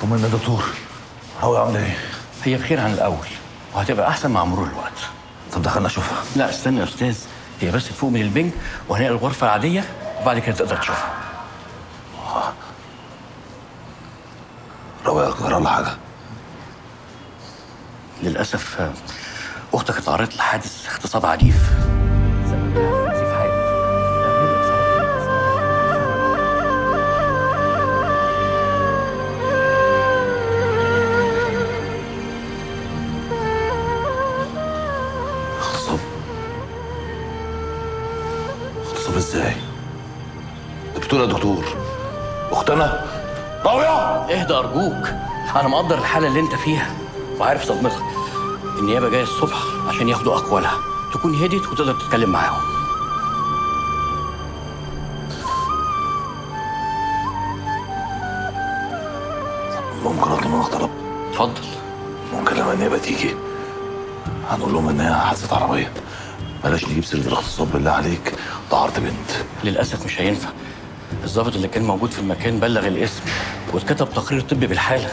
طمنا يا دكتور، هو عامله ايه؟ هي بخير عن الاول وهتبقى احسن مع مرور الوقت. طب دخلنا اشوفها. لا استنى يا استاذ، هي بس تفوق من البنج وهنقل الغرفة العادية وبعد كده تقدر تشوفها. راوية جرى لها حاجة؟ للاسف اختك اتعرضت لحادث اغتصاب عنيف. سبب لها في نزيف حاد. اغتصاب؟ اغتصاب ازاي؟ انت بتقول يا دكتور اختنا راوية؟ اهدى ارجوك، انا مقدر الحالة اللي انت فيها وعارف صدمتك. النيابة جاية الصبح عشان ياخدوا اقوالها، تكون هديت وتقدر تتكلم معاهم. ممكن اطلب منك طلب؟ اتفضل. ممكن لما النيابة تيجي هنقول لهم ان هي حادثه عربية، بلاش نجيب سيره الاغتصاب بالله عليك، ده عرض بنت. للاسف مش هينفع. الضابط اللي كان موجود في المكان بلغ الاسم واتكتب تقرير طبي بالحالة،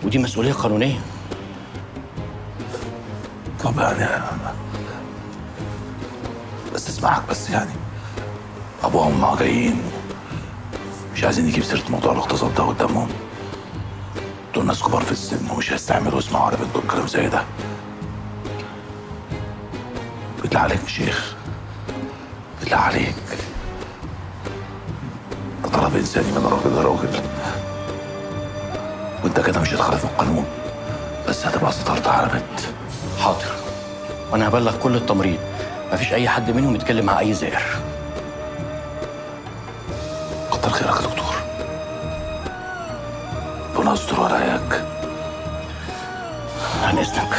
ودي مسؤولية قانونية. طب يعني بس اسمعك، بس يعني ابوها وامها جايين، مش عايزين نجيب سيره موضوع الاغتصاب ده قدامهم. دول ناس كبار في السن ومش هيستعملوا يسمعوا على بنتهم كلام زي ده. بالله عليك يا شيخ، بالله عليك، ده طلب انساني من راجل لراجل، وانت كده مش هتخالف القانون، بس هتبقى سترت على بنت. حاضر، وانا هبلغ كل التمريض، مفيش اي حد منهم يتكلم مع اي زائر. كتر خيرك يا دكتور، ربنا يستر وراياك. عن اذنك.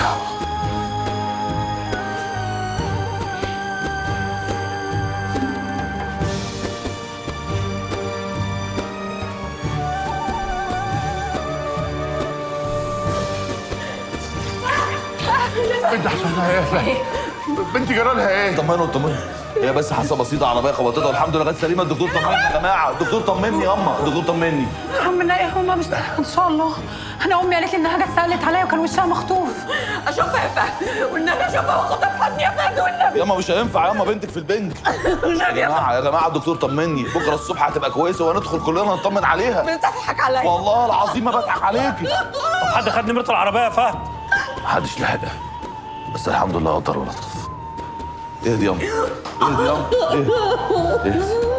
بنت حصل لها ايه يا فهد؟ بنتي جرى لها ايه؟ طمنوا طمنوا، هي بس حاسه بسيطة، عربية خبطتها والحمد لله جت سليمة. الدكتور طمني يا جماعة، الدكتور طمني ياما، الدكتور طمني. الحمد لله يا هما مش ان شاء الله. انا امي قالت لي انها جت سالت عليا وكان وشها مخطوف. اشوفها يا فهد والنبي، اشوفها واخدها في حضني يا فهد والنبي. ياما مش هينفع ياما، بنتك في البنك. يا جماعة يا جماعة الدكتور طمني، بكره الصبح هتبقى كويسة وهندخل كلنا نطمن عليها. بتضحك عليا والله العظيم ما بضحك عليكي. طب حد خد نمرة العربية يا فهد؟ محدش لحقها، بس الحمد لله قدر ولطف. اهدي ياما، اهدي ياما، اهدي اهدي.